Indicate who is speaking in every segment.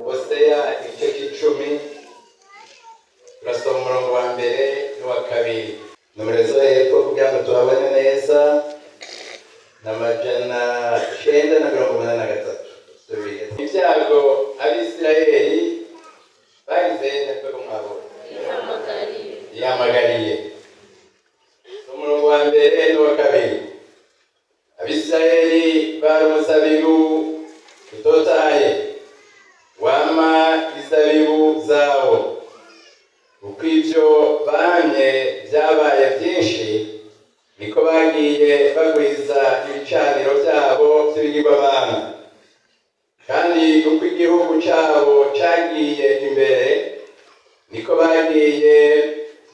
Speaker 1: Hoseya igice c'icumi, turasoma umurongo wa mbere n'uwa kabiri. Nomero zo hepfo kugira ngo tuhabone neza ni 983. Subire. Ibyago Abisirayeli bagize ntabwo mwabona yihamagariye. Umurongo wa mbere n'uwa kabiri: Abisirayeli bari umuzabibu utotahaye wama izabibu zawo. Uko ibyo bamye byabaye byinshi, niko bagiye bagwiza ibicaniro byabo by'ibigirwamana, kandi uko igihugu cyabo cyagiye imbere, niko bagiye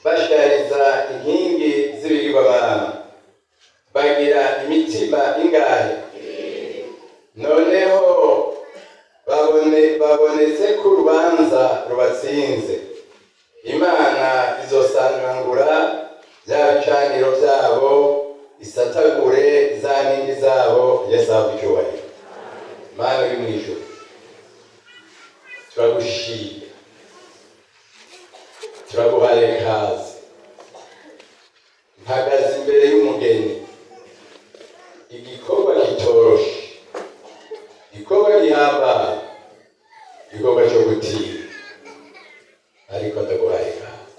Speaker 1: bashariza inkingi z'ibigirwamana. Bagira imitima ingahe? Noneho babonetse ko urubanza rubatsinze. Imana izosangangura bya bicaniro byabo, isatagure za nkingi zabo. Yesu ahabwe icyubahiro. Mana uri mu ijuru, turagushimye, turaguhaye kaze. Mpagaze imbere y'umugeni, igikorwa kitoroshe, igikorwa gihambaye, igikorwa cyo gutinya, ariko ndaguhaye kaze.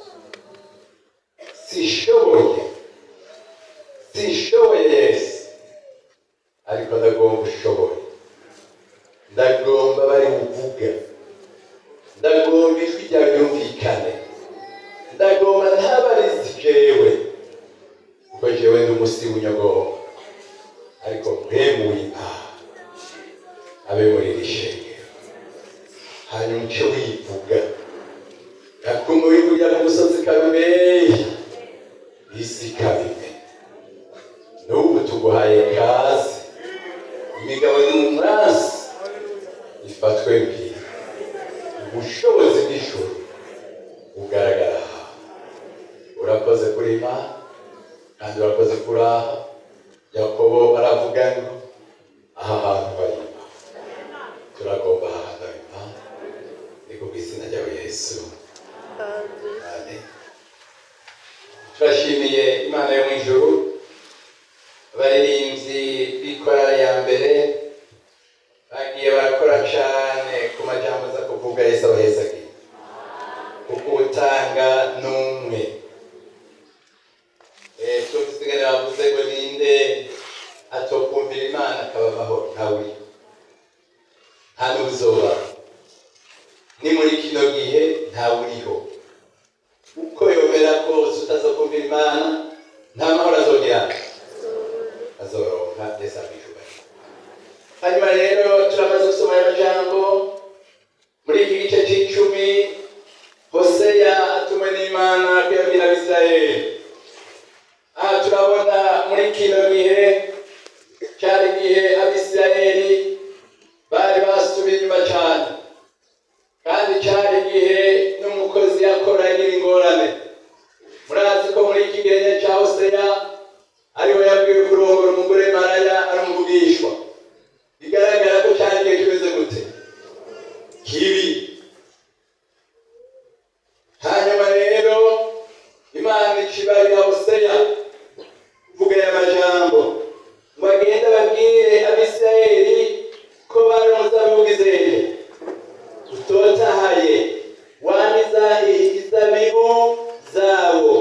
Speaker 1: Sishoboye, sishoboye Yesu, ariko ndagomba ushoboye, ndagomba bari buvuga, ndagomba ijwi ryawe ryumvikane, ndagomba ntabarize jewe, kuko jewe ndi umusi w'unyagomba, ariko mpwemuye Imana abe muri iri shengero. Hanyuma uce wivuga gakumwe wivugira ku musozi Karumeli, isi ikabimenya. N'ubu tuguhaye kaze, imigabo y'umwansi ifatwe mbiri, ubushobozi bw'ijuru bugaragara aha. Urakoze kuri Imana kandi urakoze kuri aha. Yakobo aravuga ngo aha hantu hari Imana, turagomba aha hantu hari Imana. Ni ku bw'izina ryawe Yesu, amen. Turashimiye Imana yo mu ijuru. Abaririmbyi b'ikorali ya mbere bagiye barakora cyane ku majambo aza kuvuga. Yesu abahezagiye, kuko utanga n'umwe. Twumvise ingene bavuze ngo ninde atokumvira Imana akaba amahoro? Ntawe, nta n'uzoba. Ni muri kino gihe ntawe uriho. Uko yomera kose, utazokumvira Imana nta mahoro azogira, azoronka. Yesu abijubahiro. Hanyuma rero turamaze gusoma aya majambo muri iki gice c'icumi. Hoseya atumwe n'Imana kuyabwira Abisirayeli. Aha turabona muri kino gihe cyari igihe Abisirayeli bari basubiye inyuma cyane, kandi cyari igihe n'umukozi yakora agira ingorane. Murazi ko muri iki gihe cya Hoseya ariho yabwiwe kurongora umugore maraya ari umuvugishwa. Bigaragara ko cyari igihe kimeze gute? Kibi. Hanyuma rero Imana ikibarira Hoseya kuvuga aya majambo ngo agende ababwire Abisirayeli ko bari umuzabibu w'izere utotahaye, wamiza izabibu zabo.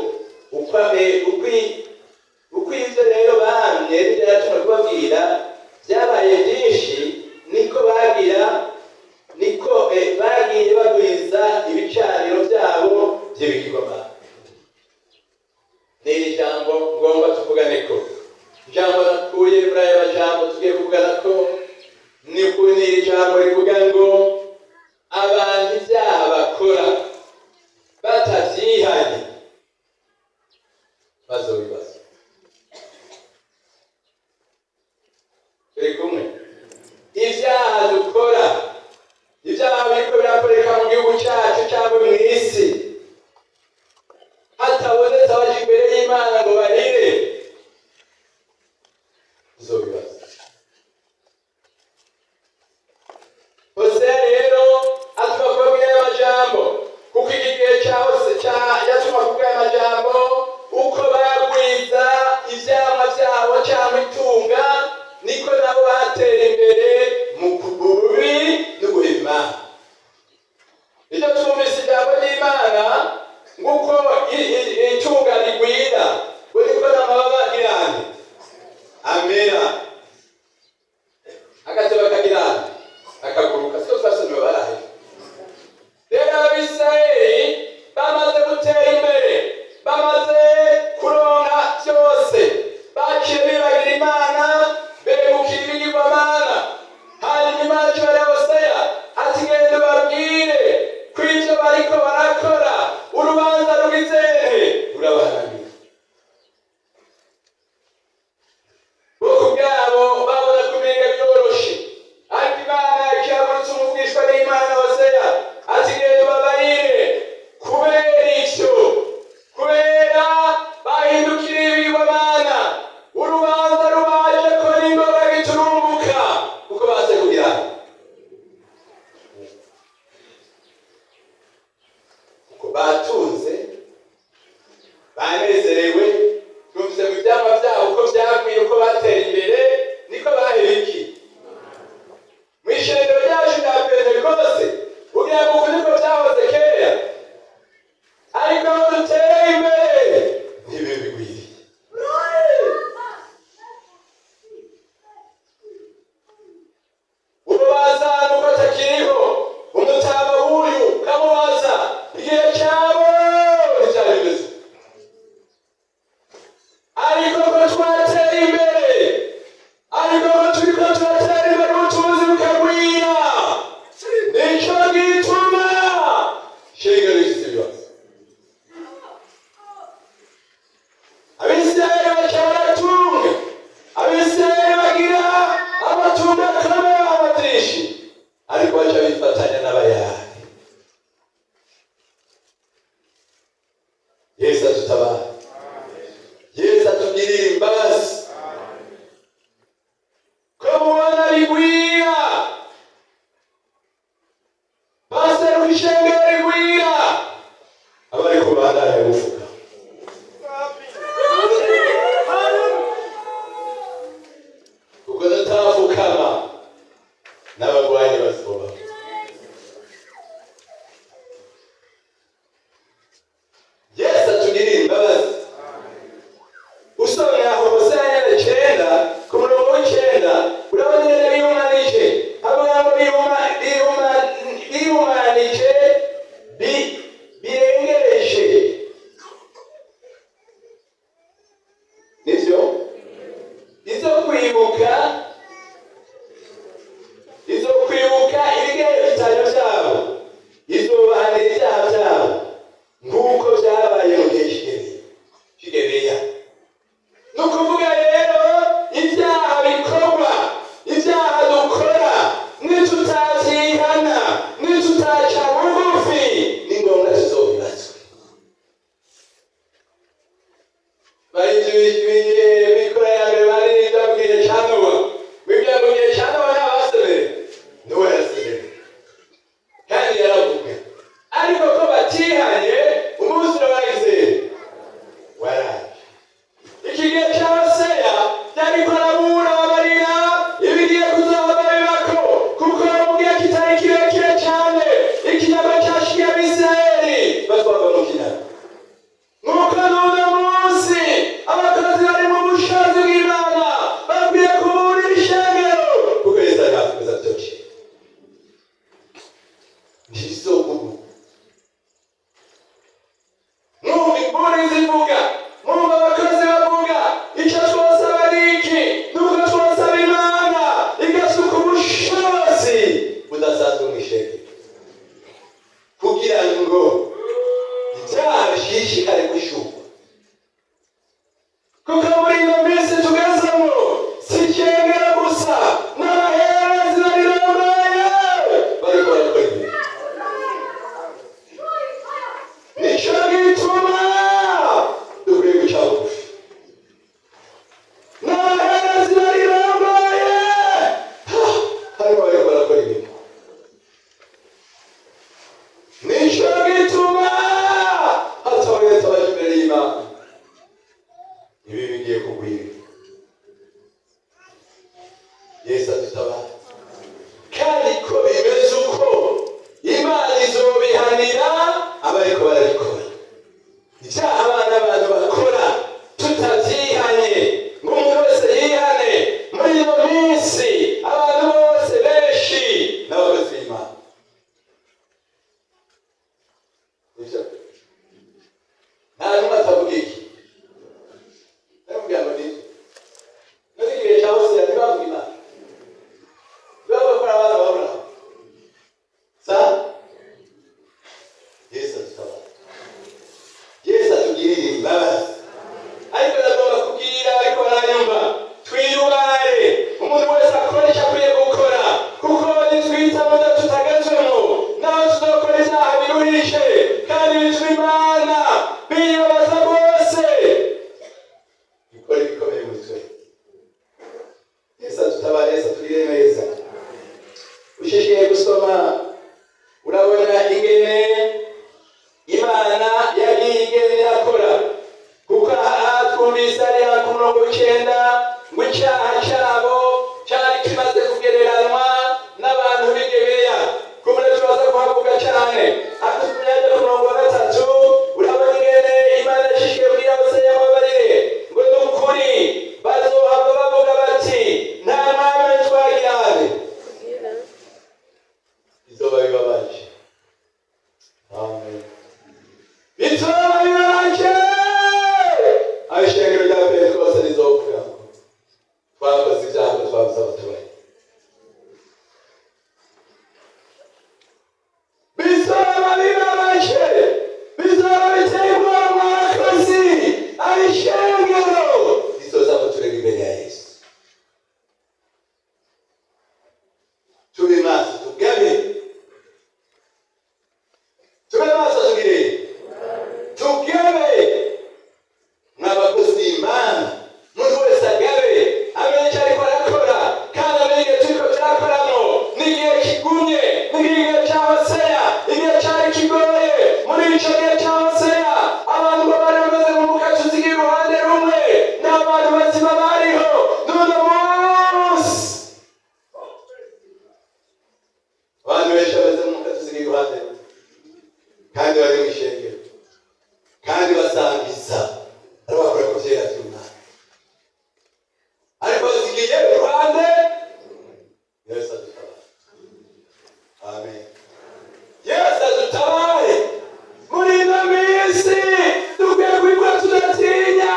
Speaker 1: Uko ibyo rero bamye byaratuma kubabwira byabaye byinshi, niko bagira, niko bagiye bagwiza ibicaniro byabo by'ibigirwamana. Ni iri jambo ngomba tuvugane ko ijambo nakuye muri aya majambo tugiye kuvugana ko ni iri jambo rivuga ngo abantu ibyaha bakora batavyihanye bazobibaza. Turi kumwe? Ibyaha dukora, ibyaha biriko birakoreka mu gihugu cyacu cyangwa mu isi, hatabonetse abaje imbere y'Imana ngo barire, uzobibaza. Hoseya rero atumwe n'Imana kuyabwira Abisirayeli. Icyo twumvise ijambo ry'Imana nguko itunga rigwira, ngo niko n'amababa agirane amera, agateba kagirane akaguruka. Siko twasomewe barahe. Rero Abisirayeli bamaze gutera imbere, bamaze kuronka byose, baciye bibagira Imana, begukira ibigirwamana. Hanyuma Imana ikibarira Hoseya ati: "Genda ubabwire ko ibyo bariko barakora, urubanza rugizehe rurabahanamira." Bo ku bwabo babona kumenga byoroshe, ariko Imana ikihagurutsa umuvugishwa n'Imana Hoseya ati: "Genda ubabarire kubera icyo, kubera bahindukiriye ibigirwamana, urubanza rubaje ko n'ingoga giturumbuka, kuko baze kugira kuko batunze, banezerewe." Twumvise mu ibyama byabo uko byakwiye, uko batera imbere niko bahera iki mu ishengero ryacu rya Pentekose, kugira ngo uku niko byahoze kera, ariko aho duteye imbere ntibibe bigwiriye. Urubaza nuko atakiriho umutama w'uyu, kamubaza igihe cyabo ntibyari bimeze, ariko ko twateye imbere, ariko ko turiko turatera imbere, ubutunzi bukagwira, nico gituma shengero rifise ibibazo. Abisirayeli baca baratunga, Abisirayeli bagira amatungo akomeye amadishi, ariko baca bifatanya n'abayani. Yesu adutabara, Yesu atugirira imbabazi. Ko mubona rigwira, pasiteri, ko ishengero rigwira, abari kubandanya gufuka, kuko tutafukama n'abagwanyi bazoba. Yesu atugirira imbabazi. Usomye aho Hoseya nyene 9 ku murongo w'9, urabona ingene bihumanije. Havuga ngo bihumanije birengereje. Nivyo izo kwibuka, izo kwibuka ibigereranyo byabo, izobahanira ibyaha byabo nk'uko byabaye mu gihe cy'Igibeya. Ni ukuvuga rero ibyaha bikorwa, ibyaha dukora, nitutabyihana, nitutaca bugufi, ni ngombwa tuzobibazwe. Bikora ya mbere baririmbye mu gihe cya Nowa. Bibwira mu gihe cya Nowa ntabasemere, Nowa yarasemere kandi yaravuga, ariko ko batihanye, umunsi urabagize waraje. Iki gihe cya Hoseya byariko arabura, abarira ibigiye kuzoba bibako, kuko mu gihe kitari kirekire cyane ikinyago cyashikiye Abisirayeli, batwarwa mu kinyago. Nk'uko n'uno munsi abakozi bari mu bushobozi bw'Imana bakwiye kuburira ishengero, kuko Yesu ari hafi kuza byoroshye, ntibizogugu. Mwumva imburi zivuga, mwumva abakozi bavuga, icyo twosaba ni iki? Nuko twosaba Imana igasuka ubushobozi budasanzwe mu ishengero, kugira ngo ibyaha bishishikare gushukwa, kuko muri ino minsi tugezemo si ishengero gusa, n'abaherezi barirongoye bariko barakora ibintu. Nico gituma dukwiye guca bugufi. N'abaherezi barirongoye harimo bariko barakora ibintu. Nico gituma hatabonetse. Biraruhije kandi bituma Imana bibabaza rwose. Ikora ibikomeye muri twe. Yesu adutabare, Yesu atugirire neza. Ushishikaye gusoma, urabona ingene Imana yagiye igenda irakora, kuko aha twumvise hariya ku murongo w'icenda ngo icyaha cyabo cyari kimaze kugereranwa n'abantu b'i Gibeya. Kumure turaza kuhavuga cyane, ariko tumyajya ku murongo wa 3, urabona ingene Imana yashishiye kubwira Hoseya ngo ababarire ngo ni ukuri bazohava bavuga bati: "Nta mwami twagirane." Bizoba bibabaje. Amen. Bizoba bibabaje aho ishengero rya Pentekoste rizovuga ngo twakoze ibyaha, ngo twabuze abaturanyi. Bizoba bibabaje, bizoba biteye ubwoba. Mwakozi aho ishengero rizoza kuturega imbere ya Yesu. Tube maso, tugabe, tube maso, tugire tugabe. Mwabakozi b'Imana, umuntu wese agabe, amenye icyo ariko arakora kandi amenye igihe turiko turakoramo n'igihe kigumye, n'igihe cya Hoseya, igihe cyari kigoye. Muri ico gihe cya Hoseya, abantu ngo bari bamaze nk'umuka tuzigira uruhande rumwe, n'abantu bazima bariho. N'uno munsi abantu benshi bameze nk'umuka tuzigira uruhande rumwe, kandi bari mu ishengero, kandi basangiza, ari bakora ku vyera vy'Umwana, ariko bazigiye uruhande. Yesu adutabare. Amen. Yesu adutabare. Muri ino minsi dukwiye kubikora tudatinya,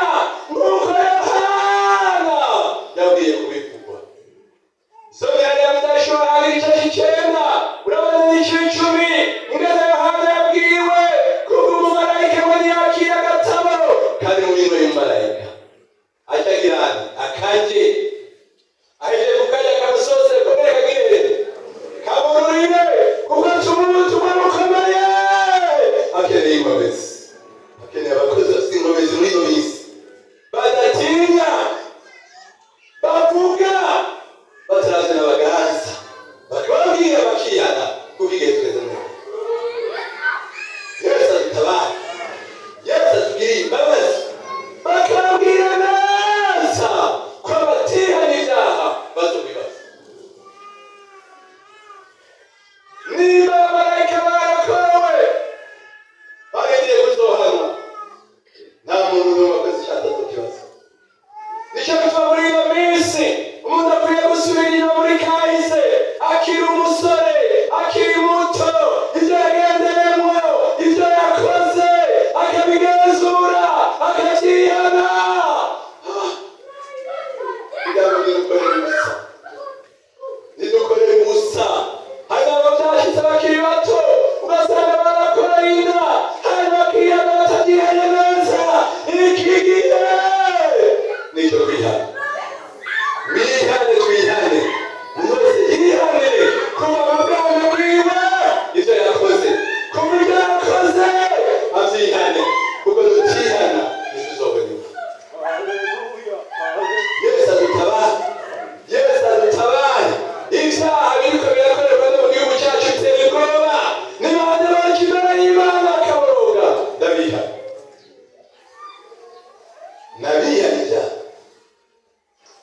Speaker 1: nk'uko Yohana yabwiye kubivugwa. Somera ya Mudashohana igice c'icenda, urabona n'igice 10, ingene Yohana yabwiwe kubwo umumarayika ngo ntiyakira agatabo kandi mu minwe y'umumarayika, acagirane akaje, ahejeje kukarya kamusose kongere kagire kabururire, kuko tuma ubutumwa bukomeye. Akeneye inkomezi, akeneye abakozi bafite inkomezi muri ino minsi, badatinya, bavuga bataravye n'abaganza, bakababwira bakihana, kuko igihe tugeze mu. Yesu adutabare, Yesu atugiriye imbabazi. Bakababwira neza ko batihana ibyaha bazobibaza. Niba abamarayika barakowe bagendeye kuzohanwa, nta muntu n'umwe wakoze icyaha atazokibaza. Nicyo gituma muri ino minsi umuntu akwiye gusubira inyuma muri kahise, akiri umusore, akiri muto, ibyo yagendeyemo, ibyo yakoze, akabigenzura, akabyihana, kugira ngo ntidukorere ubusa, ntidukorere ubusa. Hari abo byashyitse bakiri bato, ugasanga barakora inda, hanyuma bakihana batabyihanye neza. Iki gihe nicyo kwihana. Mwihane, twihane, umuntu wese yihane kuva mu bwana bwiwe, ibyo yakoze, kuva ibyo yakoze abyihane, kuko tutihana ntituzobona. Yesu adutabare, Yesu adutabare. Ibyaha biriko birakorerwa no mu gihugu cyacu biteye ubwoba. Ni bande bariko imbere y'Imana bakaboroga? Ndabiha, nabihana ibyaha.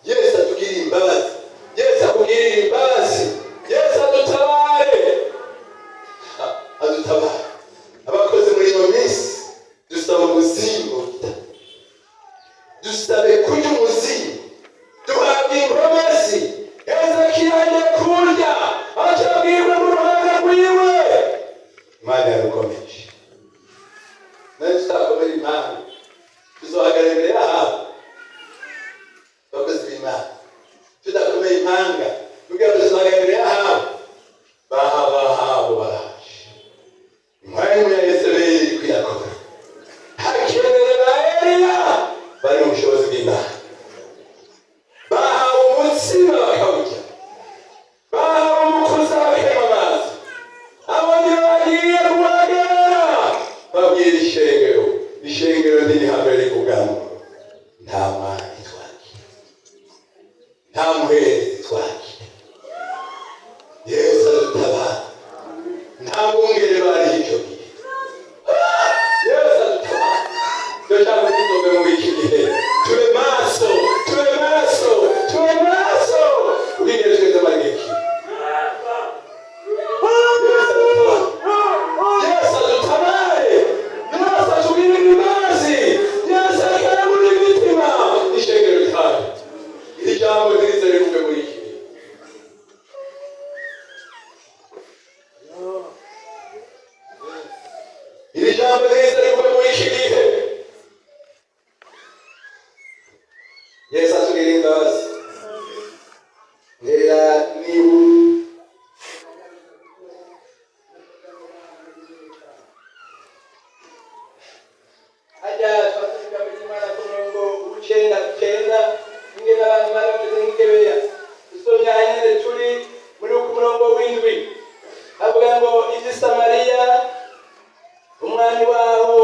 Speaker 1: Yesu atugirire imbabazi, Yesu akugirire imbabazi. Yesu adutabare, adutabare. Abakozi muri ino minsi dusaba umuzingo, dusabe kurya umuzingo, duhabwa inkomezi. Hezekiya agiye kurya, acabwirwa mu ruhanga rwiwe. Imana yarukomeje. Nayo tutakomera Imana, tuzohagarara imbere y'Ahabu. Abakozi b'Imana tudakomeye impanga, kugira ngo tuzohagarara imbere y'Ahabu. Baha bahabo baraje, impamvu ya Yezebeli iri kuyakora. Hakeneye ba Eliya bari mu bushobozi bw'Imana, bahawe umutsima bakawurya, bahawe umukuza bakanywa amazi. Abo nibo bagiye guhagarara. Babwira ishengero, ishengero ntirihave rivuga ngo nta mwami twakira, nta muherezi twakira. Yesu adutabara. Nta bungere bariho icyo gihe. Yesu adutabara. Icyo cyangwa kizobe muri iki gihe. Tube maso, tube maso, tube maso, kuko igihe tugeze ari iki. Yesu adutabare, Yesu adutabare, Yesu atugirire imbabazi, Yesu akangura imitima. Ishengero ritahe iri jambo ririze rivuge muri iki gihe. Iri jambo ririze rivuge muri iki gihe. Yesu atugirire imbabazi. Ntera niba hajya twasubiza mu Imana ku murongo w'icenda cenda, ingene abantu bari bameze nk'igebeya. Usomye ahanyene turi muri ku murongo w'indwi, avuga ngo ivy'i Samariya, umwami waho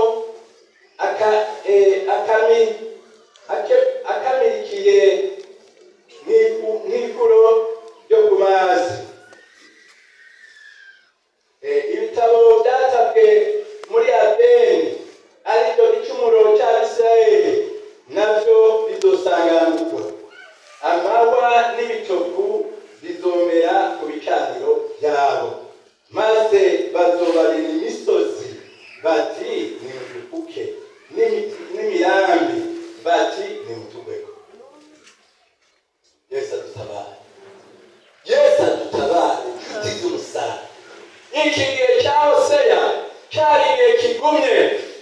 Speaker 1: akamirikiye nk'ikuro ryo ku mazi. Ibitabo byatabwe muri Adeni, aribyo gicumuro cy'Abisirayeli, nabyo bizosangangurwa. Amahwa n'ibitovu bizomera ku bicaniro byabo, maze bazobarira imisozi bati: "Nimudukuke," n'imirambi bati: "Nimutugweko." Yesu adutabare, Yesu adutabare. Inshuti z'umusaraba, iki gihe cya Hoseya cyari igihe kigumye,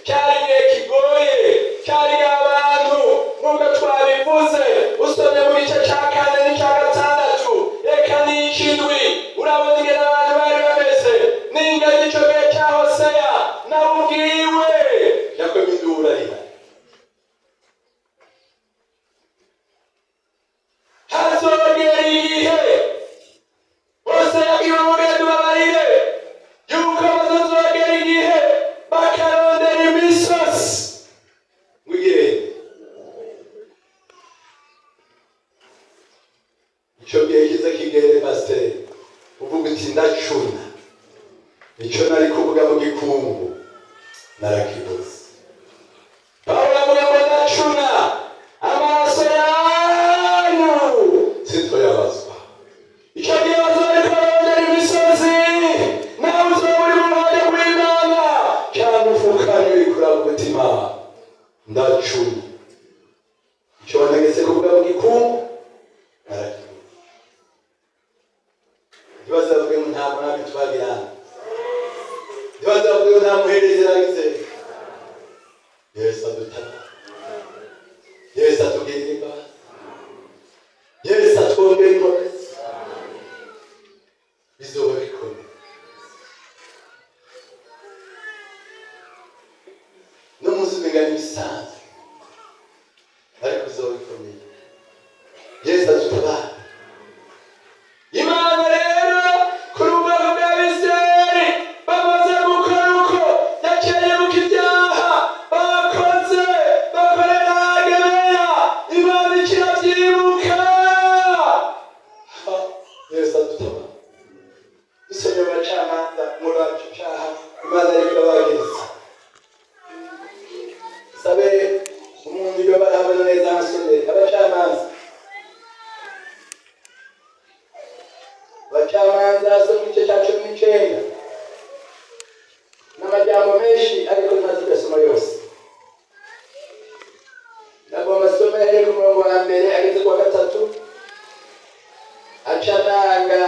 Speaker 1: cyari igihe kigoye, cyari abantu nk'uko twabivuze. Usomye mu gice cya kane n'icya gatandatu, reka n'ic'indwi, urabona ingene abantu bari bameze n'ingene icyo gihe cya Hoseya nawe ubwiwe yakomye induru arira. Hazogera igihe, Hoseya abwira umugeni babarire yuko bazozogera igihe bakarondera imisozi ngwigire. Icyo gihe kiza kigere, pasiteri, uvuga uti: "Ndacuna icyo nari kuvuga mu gikungu narakibuze." Pawulo avuga ngo: "Ndacuna amaraso yanyu sinzoyabazwa." Icyo gihe bazariko barondera imisozi, nawe uzoba uri mu ruhande rw'Imana cyangwa ufukamye uriko uravuga uti: "Imana, ndacuna icyo wantegetse kuvuga mu gikungu narakibuze." Ntibazavuge ngo nta mwami twagirana, ntibazavuge ngo nta muherezi nagize. Yesu adutabara, Yesu atugirire imbabazi, Yesu atwongere inkomezi. Bizoba bikomeye. No munsi umenga n'ibisanzwe, ariko bizoba bikomeye. Yesu adutabara. Imana rero kuri ubwoko bw'Abisirayeli bamaze gukora uko, yaciye yibuka ibyaha bakoze bakorera Gebeya. Imana ikirabyibuka. Yesu adutabara. Dusomye mu Bacamanza muri ico caha Imana ariko irabagiriza. Sabe umuntu iyo barabona neza hasomere Abacamanza. Abacamanza, asoma igice cya 19 n'amajambo menshi, ariko ntazi kuyasoma yose. Nagomba asome ahereye ku murongo wa mbere ageze ku wa gatatu, aca nanga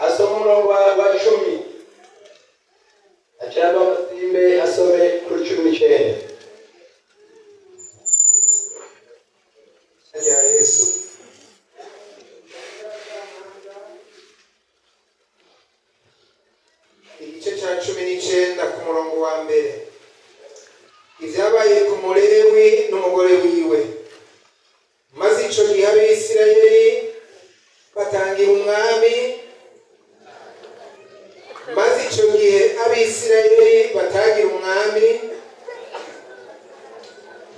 Speaker 1: asoma umurongo wa 10, aca yava amasimbe asome kuri 19.
Speaker 2: Rya Yesu. Igice cya 19 ku murongo wa mbere. Ibyabaye ku Mulewi n'umugore wiwe. Maze ico gihe Abisirayeli batangira umwami. Maze Ico gihe Abisirayeli batagira umwami.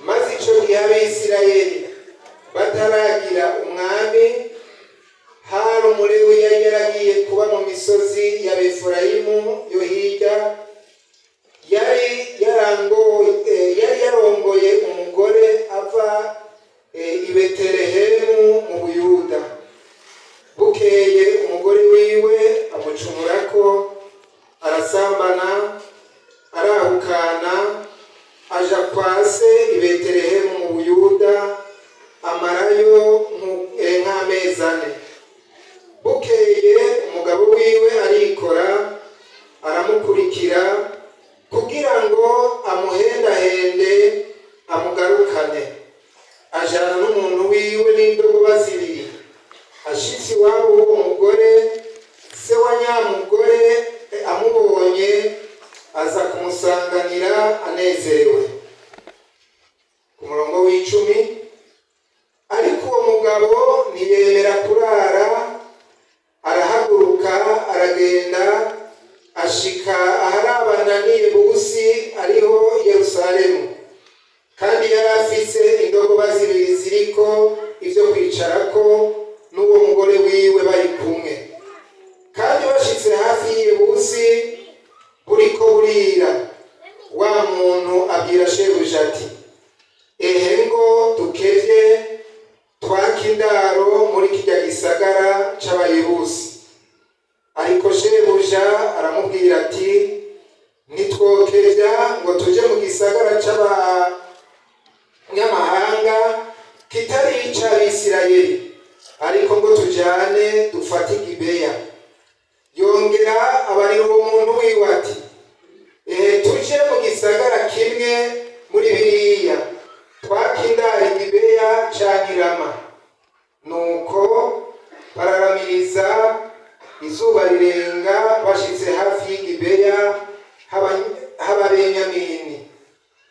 Speaker 2: Maze ico gihe Abisirayeli bataragira umwami, hari Umulewi yari yaragiye kuba mu misozi ya Befurayimu yo hirya, yari yarongoye umugore ava i Betelehemu mu Buyuda. Bukeye umugore wiwe amucumurako, arasambana, arahukana, aja kwa se i Betelehemu mu Buyuda, amarayo nk'amezi 4. Bukeye umugabo wiwe arikora, aramukurikira kugira ngo amuhendahende amugarukane, ajana n'umuntu wiwe n'indogoba zibiri. Ashitse iwabo w'uwo mugore, se wa nyamugore amubonye aza kumusanganira anezerewe. Ku murongo w'10: ariko uwo mugabo ntiyemera kurara, arahaguruka, aragenda, ashika aharabana n'i Yebusi, ariho Yerusalemu. Kandi yari afise indogoba zibiri ziriko ivyo kwicarako, n'uwo mugore wiwe bari kumwe. Kandi bashitse hafi y'Iyebusi, buriko burira, wa muntu abwira shebuja ati: "Ehe, ngo dukevye twaka indaro muri kirya gisagara c'Abayebusi." Ariko shebuja aramubwira ati: "Ntitwokevya ngo tuje mu gisagara c'abanyamahanga kitari ic'Abisirayeli, ariko ngo tujane dufate Gibeya." Yongera abarira uwo muntu wiwe ati: "Ehe, tuje mu gisagara kimwe muri biriya, twaka indaro i Gibeya canke i Rama." Nuko bararamiriza, izuba rirenga bashitse hafi y'Igibeya h'Ababenyamini,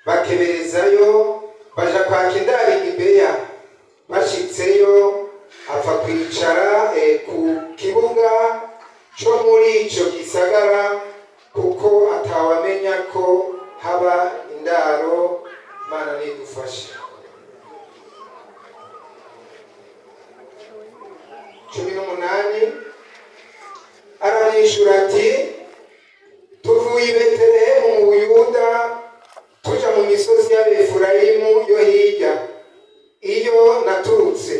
Speaker 2: bakeberezayo, baja kwaka indaro i Gibeya. Bashitseyo, apfa kwicara ku kibuga co muri ico gisagara, kuko atawamenya ko haba indaro. Imana nidufashe. 18: Aramwishura ati: "Tuvuye i Betelehemu mu Buyuda, tuja mu misozi y'Abefurayimu yo hirya, iyo naturutse.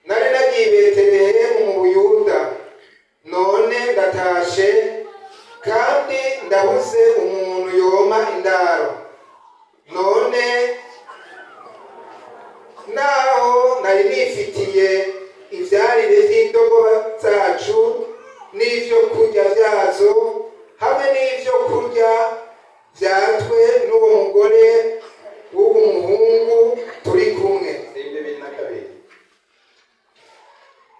Speaker 2: Nari nagiye i Betelehemu mu Buyuda, none ndatashe, kandi ndabuze umuntu yoma indaro. None naho nari nifitiye ivyarire vy'indogoba zacu n'ivyo kurya vyazo, hamwe n'ivyo kurya vyatwe n'uwo mugore w'uwo muhungu turi kumwe."
Speaker 1: 22.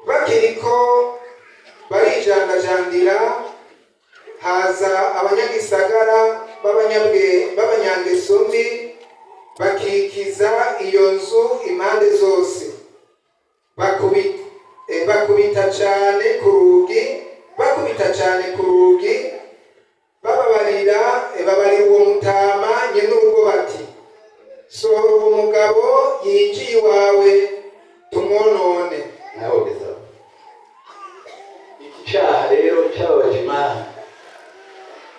Speaker 2: Bakiriko barijangajandira, haza abanyagisagara b'abanyangeso mbi, bakikiza iyo nzu impande zose. Bakubita cane ku rugi, bakubita cane ku rugi, bababarira babarira uwo mutama nyenurugo bati: "Sohora uwo mugabo yinjiye iwawe, tumwonone."
Speaker 1: Nawe gezaho. Iki cyaha rero cyababaje Imana,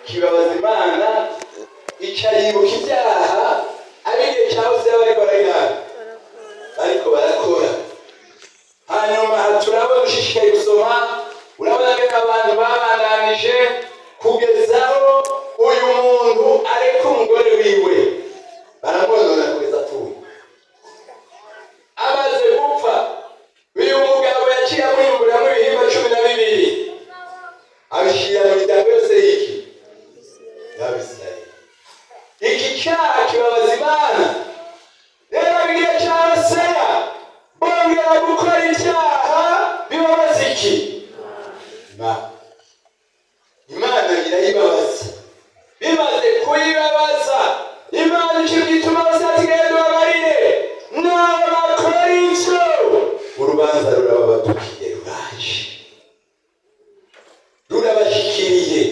Speaker 1: kibabaza Imana, ica yibuka ibyaha ari igihe cya Hose bariko barayirana, bariko barakora. Hanyuma aha turabona, ushishikaye gusoma, urabona ngene abantu babandanije kugezaho uyu muntu areka umugore wiwe, baramwonona kugeza apfuye. Amaze gupfa, uyu mugabo yaciye amwimburamwo ibihimba 12, abishyira mu miryango yose y'iki y'Abisirayeli. Iki cyaha kibabaza Imana. Rero igihe cya Hoseya bongera gukora icyaha bibabaza iki? Imana. Imana irayibabaza. Bimaze kuyibabaza, Imana ico gituma Hoseya ati: "Genda ubabarire naho bakora ivyo, urubanza rurababatukiye, ruraje, rurabashikiriye."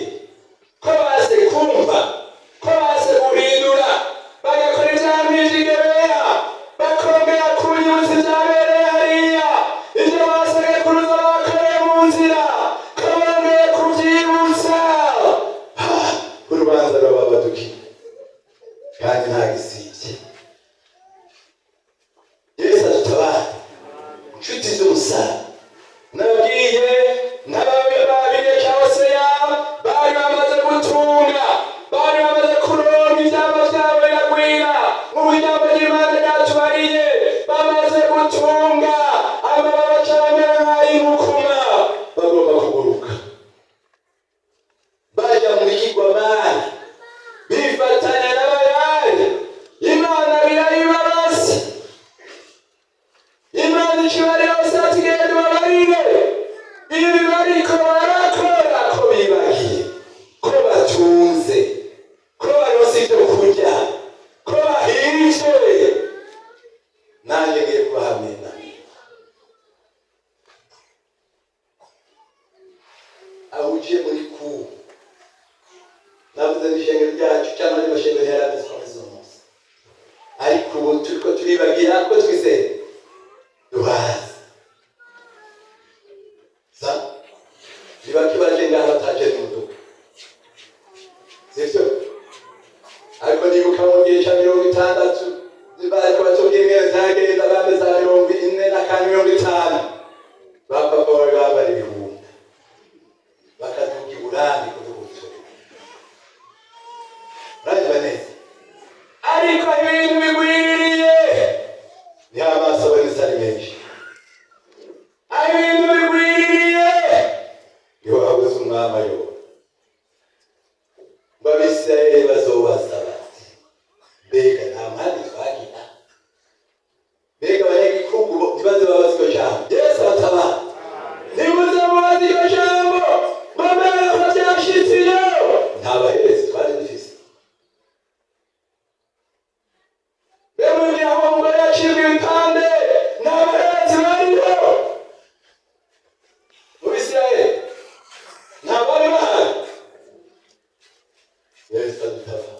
Speaker 1: Aho ugiye muri ku navuze n'ishengero ryacu cyangwa andi mashengero yari ameze uko ameze uno munsi, ariko ubu turiko turibagira ko twizeye duhaze sa ni bake baje ngaha bataje n'imodoka, sivyo? Ariko nibuka mu gihe ca 60 bariko batubwira ingene vyagenda, bambe za 45, 50, bapapa bari bambara ibihunda bakaduga iburambi kuvuga ubutumwa. Uranyumva neza? Ariko ibintu bigwiririye, niho amaso abonetse ari menshi. Aho ibintu bigwiririye niho habuze umwami ayobora. Ngo Abisirayeli bazobaza bati: "Mbega nta mwami twagira? Mbega abanyagihugu ntibaze babaza iryo jambo?" Yesu abatabara. Ntimuze mubaze iryo jambo ngo: "Mbega ko byashitse iyo nta baherezi twari dufise?" Mbe mu gihe aho umugore yacibwa ibipande nta baherezi bariho mu Bisirayeli? Nta bari bahari. Yesu adutabara,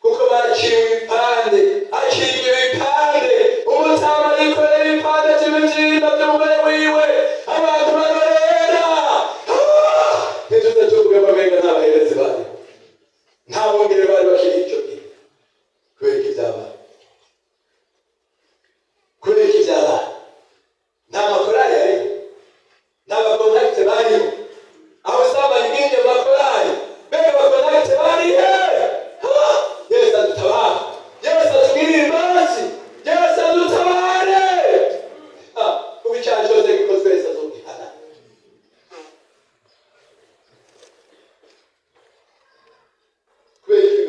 Speaker 1: kuko baciwe ibipande, acibwa ibipande, umutama yikorera ibipande by'imibyimba by'umugore wiwe, abantu barorera. Ah! Ntituze tuvuge ngo mbega nta baherezi bariho, nta bungere bari bakiri icyo gihe? Kubera iki byabaye? Kubera iki byabaye? Nta makorali yariho, nta ba contact bariho. Aho usambanya ubwinge mu makorali, mbega aba contact bari he? Ah! Yesu adutabare, Yesu atugirire imbabazi, Yesu adutabare. Ah, kuko icyaha cyose gikozwe Yesu azogihana. Kubera iki?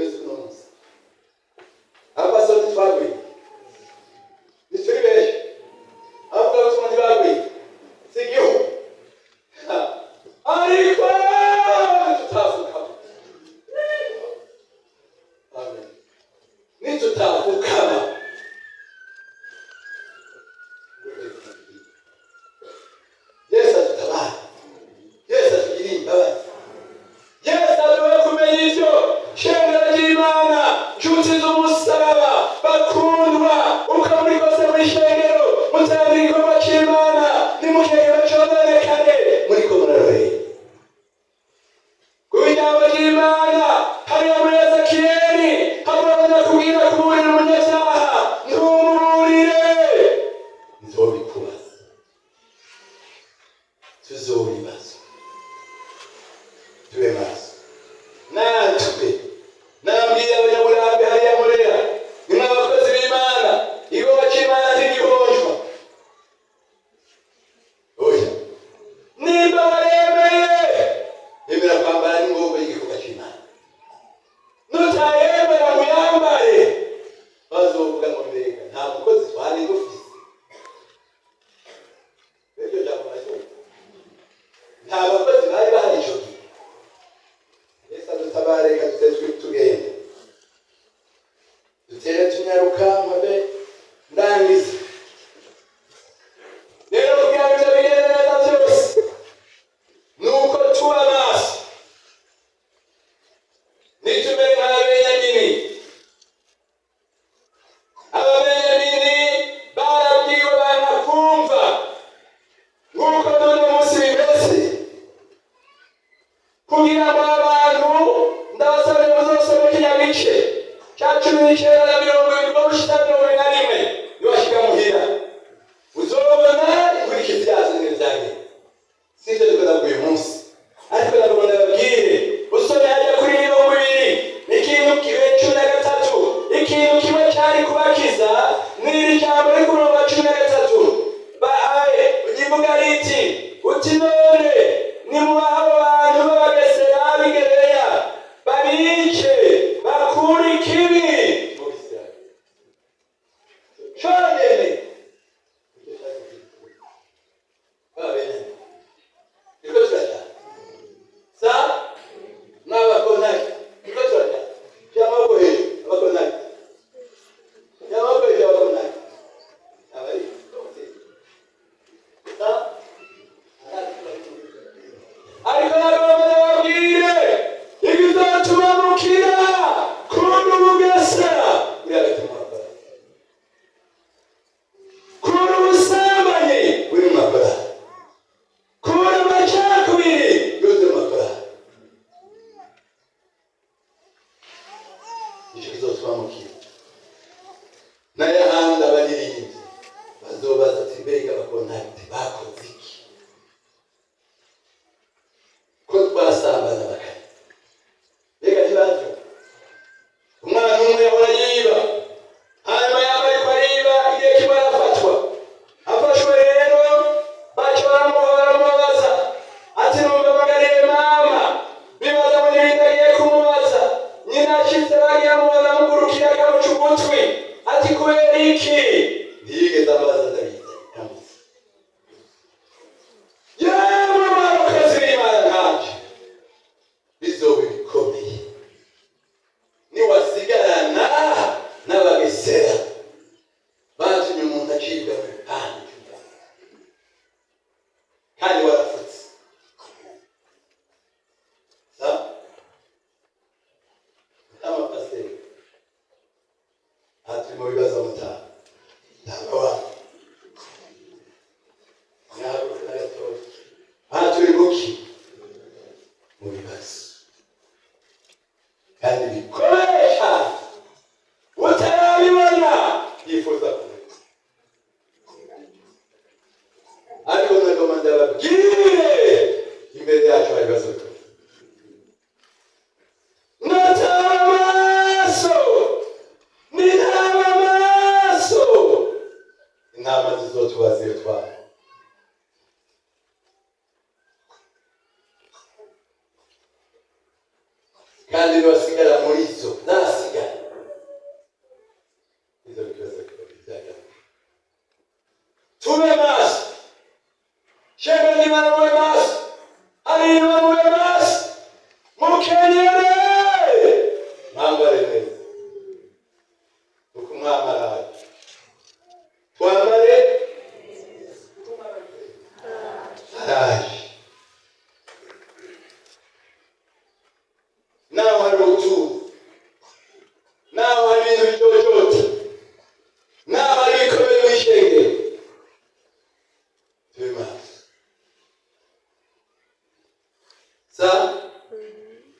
Speaker 3: Ariko nagomba ndababwire ibizotuma mukira kuri ubugesera
Speaker 1: uri hagati mu makorali,
Speaker 3: kuri ubusambanyi
Speaker 1: uri mu makorali,
Speaker 3: kuri amacakubiri
Speaker 1: yuzuye mu makorali. Nicyo kizotuma mukira. N'ayahandi abaririmbyi bazobaza ati: "Mbega abakontakiti bakoze iki ko twasambana bakare?" Mbega ntibavyo? Umwana umwe yahora yiba, hanyuma yaba ariko ariba, igihe kimwe arafatwa. Afashwe rero, baca baramuha, baramubaza ati: "Numva magarire mama." Bibaza ngo n'ibindi agiye kumubaza. Nyina ashitse, bagiye amubona, amugurukira, akamuca ugutwi, ati: "Kubera iki?" Ntiyigeze ambaza, ndabizi yamuze. Yemwe mwabakozi b'Imana nkanje, bizoba bikomeye niwasigarana n'abagesera batumye umuntu acibwa mu bipande kandi warafutse. Sa amapasiteri, aha turi mu bibazo. Mutaha ntabwo wa mwahagurutse na gatoya. Aha turi muki mu bibazo kandi bikomeye cyane. Utarabibona yifuza kumenya, ariko nagomba ndababwire, imbere yacu hari ibibazo bikomeye. Nataba amaso, nitaba amaso, intama zizotubaza iyo twaba. Kandi nibasigara muri zo, nasigara izo bibazo bikomeye byagaruka. Tube maso, shembe n'Imana, mube maso, arima, mube maso, mukenyere, mwambare neza, kuko umwami araje. Twambare, araje. Naho hari ubutunzi, naho hari ibintu bijojota, naho hari ibikomere mw'ishengero, tube maso. Sa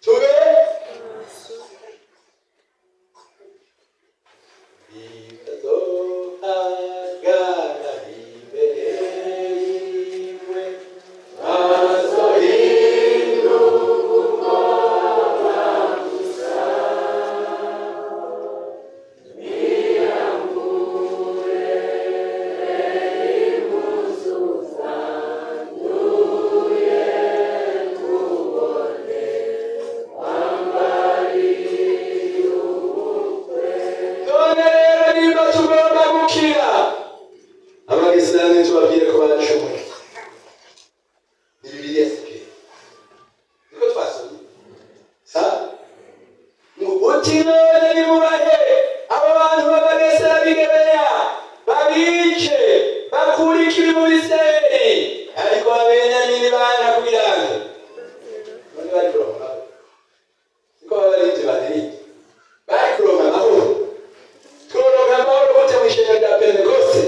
Speaker 1: tube bitazohagarara imbere yiwe, azohinduka. None rero, niba tugomba gukira abagesera, tubabwire ko baracumuye. Ni Bibiliya sike, niko twasomye. Sa ngo uti: "None nimubahe abo bantu b'abagesera b'i Gibeya, babice, bakure ikibi mu Bisirayeli." Ariko Abenyamini banga kugira ngo none bari kuronka amahoro. Siko b'abarinzi baririnze bari kuronka amahoro. Turonka amahoro gute mu ishengero rya Pentekoste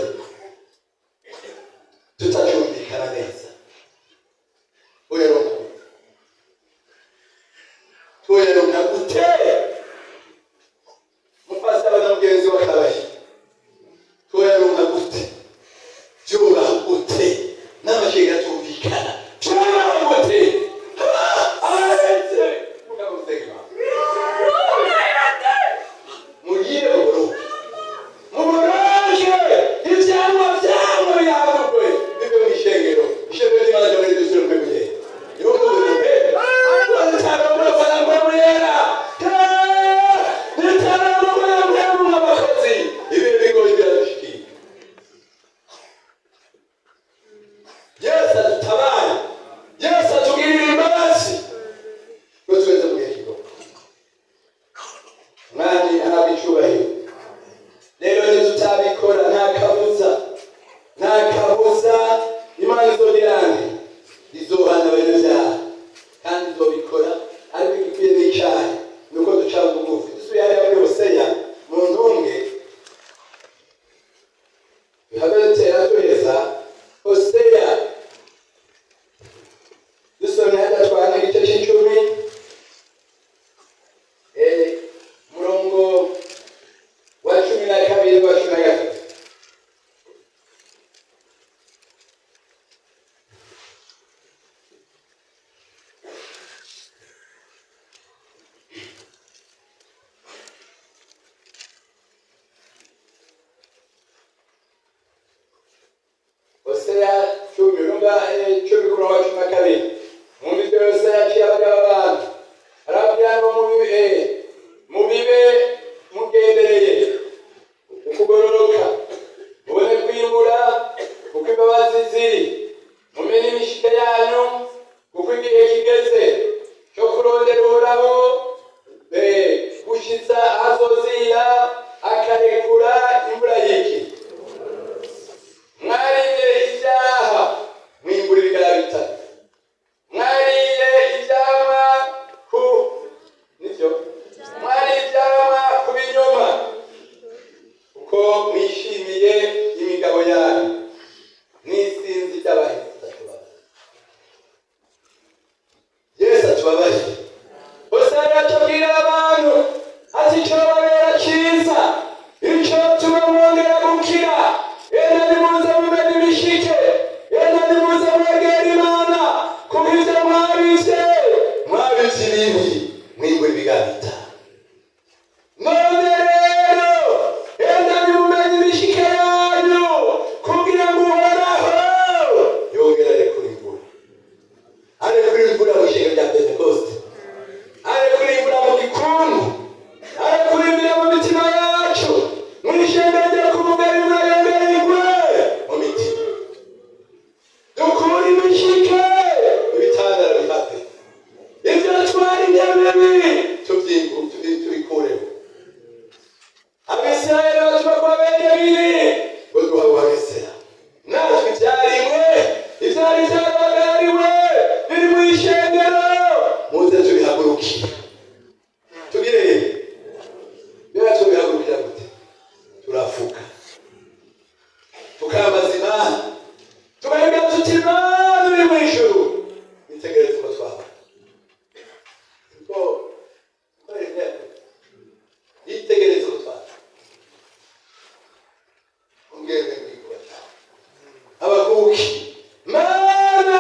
Speaker 1: tutacyumvikana neza? Uyaronka gute? Tuyaronka gute? Mupasi aba na mugenzi we akabaye, tuyaronka gute? Byubaha gute n'amashinga atumvikana? Byubaha gute? Arahetse mugabo usenge Imana. Mugire mugoroke, mugoroke, ivyamwa vyamwe bihandurwe, bive mu ishengero. Ishengero ry'Imana ryo muri dusubire mwe kugenda. Izobikora, ariko igikwiye n'icayi ni uko duca bugufi. Dusubiye hariya muri Hoseya, mu ntunge duhave dutera duheza. Hoseya, dusomye hariya twana igice c'icumi, umurongo wa 12, wa 13. Hoseya 10, urumva, 10 ku murongo wa 12. Mwumva ibyo Hoseya aciye abagaba abantu, arababwira ngo mubibe mugendereye ukugororoka, mubone kwimbura kuko imbabazi ziri, mumenye imishike yanyu, kuko igihe kigeze cyo kurondera Uhoraho, gushitsa ahazozira akarekura imvura y'iki. Mwariye ibyaha, mwimbura ibigara bitatu. Mwariye ibyamwa ku nivyo, mwariye ibyamwa ku binyoma, kuko mwishimiye imigabo yanyu n'isinzi ry'abahinzi. Atubabaye, Yesu atubabaye.
Speaker 3: Hoseya yatubwira abantu ati: "Icyo babera cyiza, icyo tuma mwongera gukira, enda nimuze mumenye imishike, enda nimuze mwegera Imana, kuko ibyo mwabivye
Speaker 1: Mwabivye ibibi, mwimbura ibiganza bitanu.
Speaker 3: None rero enda nimumenye imishike yanyu, kugira ngo Uhoraho
Speaker 1: yongera arekura imvura, arekura imvura mu ishengero rya Pentekoste, arekura imvura mu gikungu,
Speaker 3: arekura imvura mu mitima yacu, mu ishengero ryo kuvuga, imvura yongera igwe
Speaker 1: mu mitima.
Speaker 3: Dukure imishike,
Speaker 1: ibitandara bihave,
Speaker 3: ibyo twarimye bibi
Speaker 1: tubikureho.
Speaker 3: Abisirayeli batuma kuba bene bibi,
Speaker 1: ngo duhabuhagesera.
Speaker 3: Natwe ibyarimwe, ibyari byarabagariwe biri mu ishengero,
Speaker 1: muze tubihagurukire, tugire mbega tubihagurukira gute? Turafuka, tukambaza Imana,
Speaker 3: tukavuga tuti: "Imana uri mu ijuru,
Speaker 1: itegereze uko twaba kuko yitegereze uko twaba." Ongere mu gikorwa cyawe, Abakuki.
Speaker 3: Mana,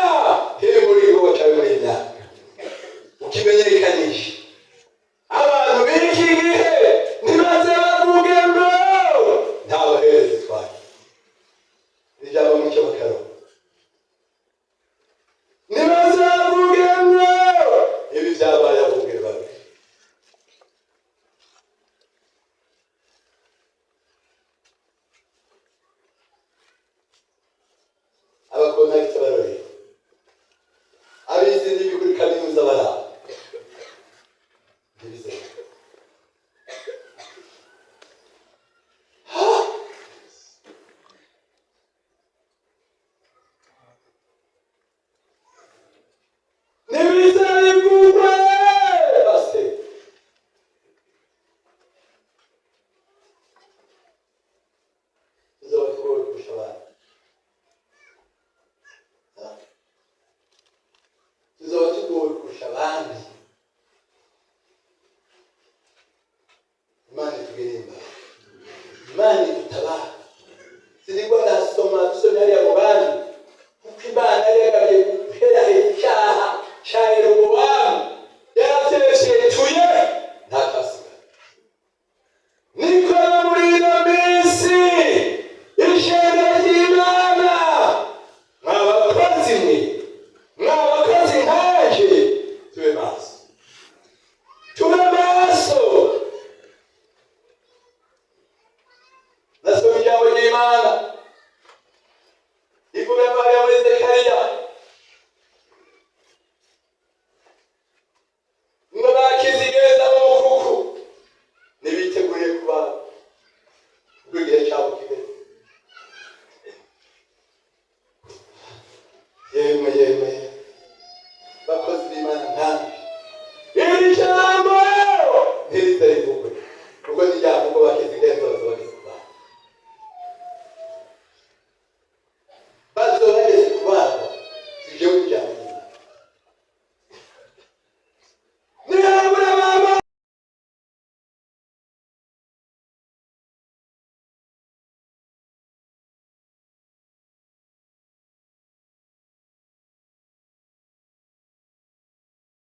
Speaker 1: hembura igikorwa cyawe muri iyi myaka, ukimenyekanisha.
Speaker 3: Abantu b'iki gihe ntibaze bavuge ngo
Speaker 1: nta baherezi twaye. Ijambo mu cyo bakaro.
Speaker 3: Ntibaze bavuge ngo
Speaker 1: ibi byabaye abungeri babiri. Abakontagiti barorera, abize indimi kuri kaminuza baraba, ntibizere.
Speaker 3: Ntibize bivugwe.
Speaker 1: Pasiteri, tuzaba tugowe kurusha abandi, tuzaba tugowe kurusha abandi. Imana itugire imbabazi, Imana idutabara. Sinigwa ndasoma, dusomye hariya mu bandi, kuko Imana yari yagabye guherahera icyaha ca Yerobowamu, yaravyeshetuye, ntakasigaye.
Speaker 3: Niko no muri ino minsi ishengero ry'Imana, mwa bakozi mwe, mwa bakozi nkanje,
Speaker 1: tube maso,
Speaker 3: tube maso.
Speaker 1: Nasoma ijambo ry'Imana ivuga ko hariya muri Zekariya ngo bakizigeza mu mukuku ntibiteguriye kuba, kuko igihe cyabo kigeze. Yemwe, yemwe.